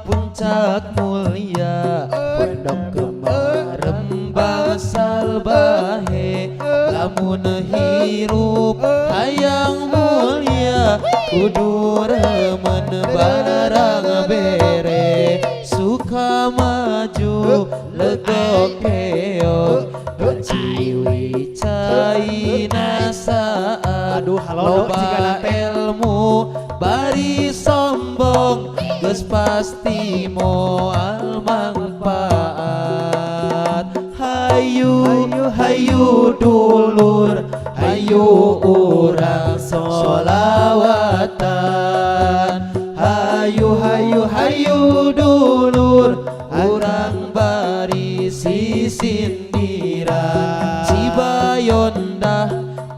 Puncak Mulia, Pondok Kemarem bangsal bahe. Lamun hirup hayang mulia, kudu remen barang bere. Suka maju legok keok, Ciwi caina saat. Aduh, halodo Loba jigana teh. Ilmu bari sombong, geus pasti moal mangfaat. Hayu hayu dulur, hayu urang solawatan. Hayu hayu hayu dulur, urang bari sisindiran. Cibayondah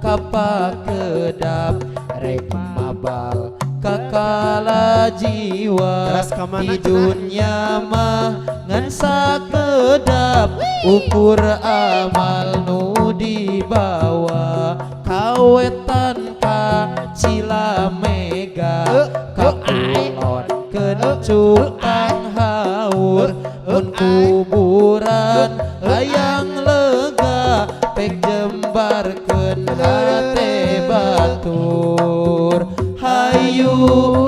kapakedap, rek mabal kakala jiwa. Teras kamana Di cenah? dunya mah ngan sakedap, ukur amal nu dibawa. Kawetan ka Cilamega, ka kulon Cukang Haur. Mun kuburan hayang lega, pek jembarkeun hate batur. Hayu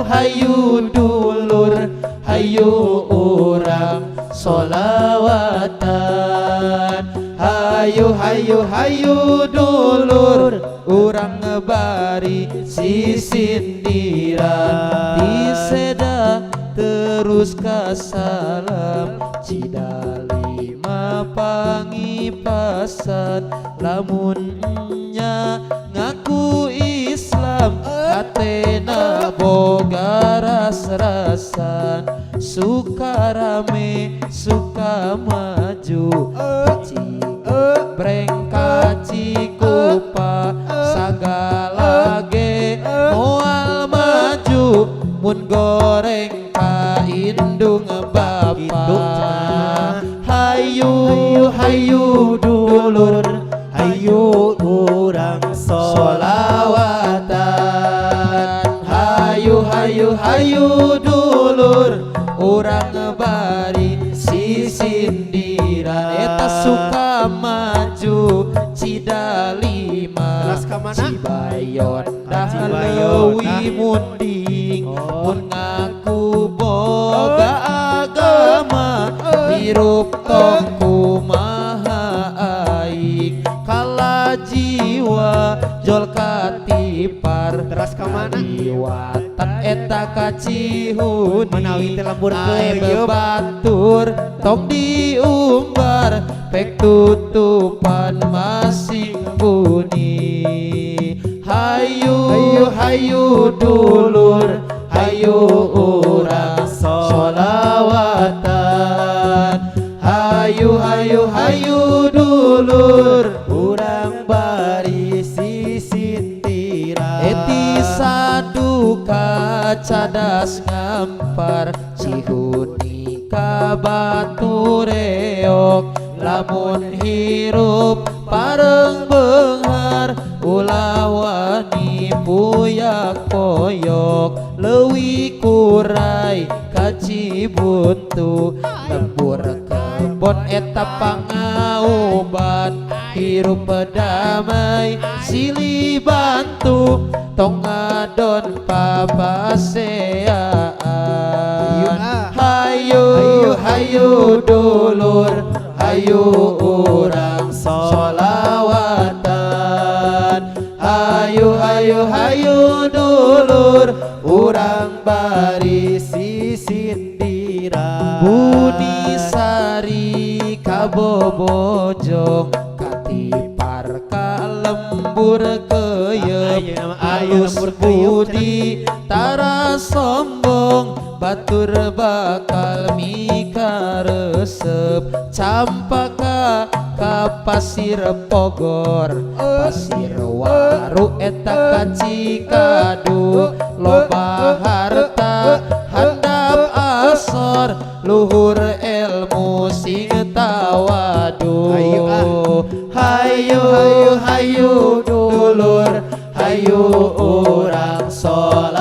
hayu dulur, hayu urang solawatan. Hayu hayu hayu dulur, urang ngebari sisindiran. Tiseda terus kasalam, Cidalima pangipasan. Lamun nya ngaku Islam, hatena boga ras-rasan. Suka rame suka maju, Cibreng ka Cikupa, sagala ge moal maju mun goreng ka indung bapa. Gitu cenah. Hayu hayu dulur, hayu urang solawatan. Hayu hayu hayu dulur, urang bari sisindiran. Eta suka maju Cidalima, Teras ka mana? Cibayon dah. Cibayon, Leuwi Munding. Oh. Mun ngaku boga agama, hirup tong kumaha aing. Kala jiwa jol katipar. Teras ka mana? Liwatan eta ka Cihuni. Manawi teh lembur Aib keuyeup. Batur tong diumbar, pek tutupan masing buni. Hayu hayu dulur, hayu urang solawatan. Hayu hayu hayu dulur, urang bari sisindiran. Eti saduka cadas ngampar, Cihuni ka Batu Reok. Lamun hirup pareng beunghar, ulah wani puyak poyok. Leuwi Kurai ka Cibuntu, lembur kebon eta pangaubat. Hirup damai silih bantu, tong ngadon papaseaan. Hayu hayu dulur, hayu urang solawatan. Hayu hayu hayu dulur, urang bari sisindiran. Buni Sari kabobojong, katipar ka lembur keyep. Ayeuna mah aya Alus lembur keyep. Budi tara sombong, batur bakal mikaresep. Campaka ka Pasir Pogor, Pasir Waru eta ka Cikadu. Loba harta handap asor, luhur ilmu sing tawadu. Hayu ah. Hayu hayu hayu dulur, hayu urang solawatan.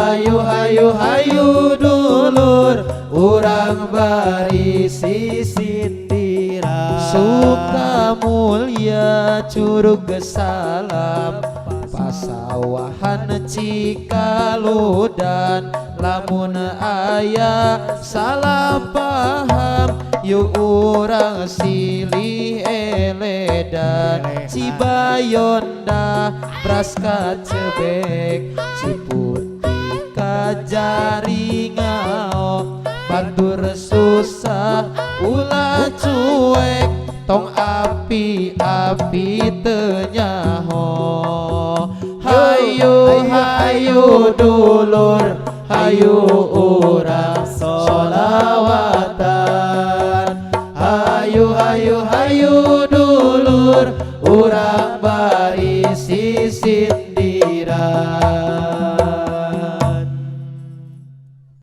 Hayu hayu hayu dulur, urang bari sisindiran. Sukamulya, Curug Salam, Pasawahan Cikaludan. Lamun aya salah paham, yuk urang silih eledan. Cibayonda Braska Cebek, Ciputih ka Jaringao. Batur susah ulah cuek, tong api-api teu nyaho. Hayu hayu dulur, hayu urang solawatan. Hayu hayu hayu dulur, urang bari sisindiran.